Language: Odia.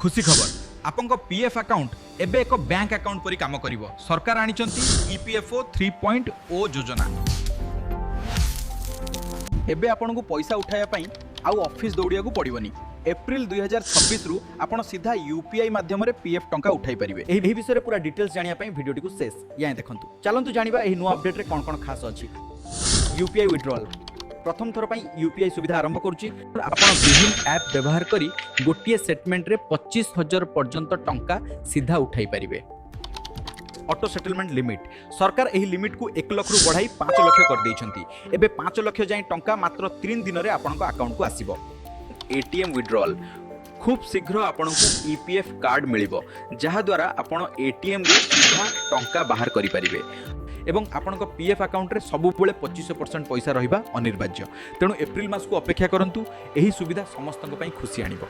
ଖୁସି ଖବର, ଆପଣଙ୍କ ପିଏଫ୍ ଆକାଉଣ୍ଟ ଏବେ ଏକ ବ୍ୟାଙ୍କ ଆକାଉଣ୍ଟ ପରି କାମ କରିବ। ସରକାର ଆଣିଛନ୍ତି ଇପିଏଫ୍ଓ 3.0 ଯୋଜନା। ଏବେ ଆପଣଙ୍କୁ ପଇସା ଉଠାଇବା ପାଇଁ ଆଉ ଅଫିସ ଦୌଡ଼ିବାକୁ ପଡ଼ିବନି। ଏପ୍ରିଲ 2026ରୁ ଆପଣ ସିଧା ୟୁପିଆଇ ମାଧ୍ୟମରେ ପିଏଫ୍ ଟଙ୍କା ଉଠାଇ ପାରିବେ। ଏହି ବିଷୟରେ ପୁରା ଡିଟେଲ୍ସ ଜାଣିବା ପାଇଁ ଭିଡ଼ିଓଟିକୁ ଶେଷ ଯାଏଁ ଦେଖନ୍ତୁ। ଚାଲନ୍ତୁ ଜାଣିବା ଏହି ନୂଆ ଅପଡେଟ୍ରେ କ'ଣ କ'ଣ ଖାସ୍ ଅଛି। UPI withdrawal. ପ୍ରଥମ ଥର ପାଇଁ ୟୁପିଆଇ ସୁବିଧା ଆରମ୍ଭ କରୁଛି। ଆପଣ ବିଭିନ୍ନ ଆପ୍ ବ୍ୟବହାର କରି ଗୋଟିଏ ସେଟଲମେଣ୍ଟରେ 25,000 ପର୍ଯ୍ୟନ୍ତ ଟଙ୍କା ସିଧା ଉଠାଇ ପାରିବେ। Auto settlement limit. ସରକାର ଏହି ଲିମିଟ୍କୁ 1 ଲକ୍ଷରୁ ବଢ଼ାଇ 5 ଲକ୍ଷ କରିଦେଇଛନ୍ତି। ଏବେ 5 ଲକ୍ଷ ଯାଏଁ ଟଙ୍କା ମାତ୍ର 3 ଦିନରେ ଆପଣଙ୍କ ଆକାଉଣ୍ଟକୁ ଆସିବ। ATM withdrawal. ଖୁବ୍ ଶୀଘ୍ର ଆପଣଙ୍କୁ ଇପିଏଫ୍ କାର୍ଡ଼ ମିଳିବ, ଯାହାଦ୍ୱାରା ଆପଣ ଏଟିଏମ୍ରୁ ସିଧା ଟଙ୍କା ବାହାର କରିପାରିବେ ଏବଂ ଆପଣଙ୍କ ପିଏଫ୍ ଆକାଉଣ୍ଟରେ ସବୁବେଳେ 25% ପଇସା ରହିବା ଅନିବାର୍ଯ୍ୟ। ତେଣୁ ଏପ୍ରିଲ ମାସକୁ ଅପେକ୍ଷା କରନ୍ତୁ। ଏହି ସୁବିଧା ସମସ୍ତଙ୍କ ପାଇଁ ଖୁସି ଆଣିବ।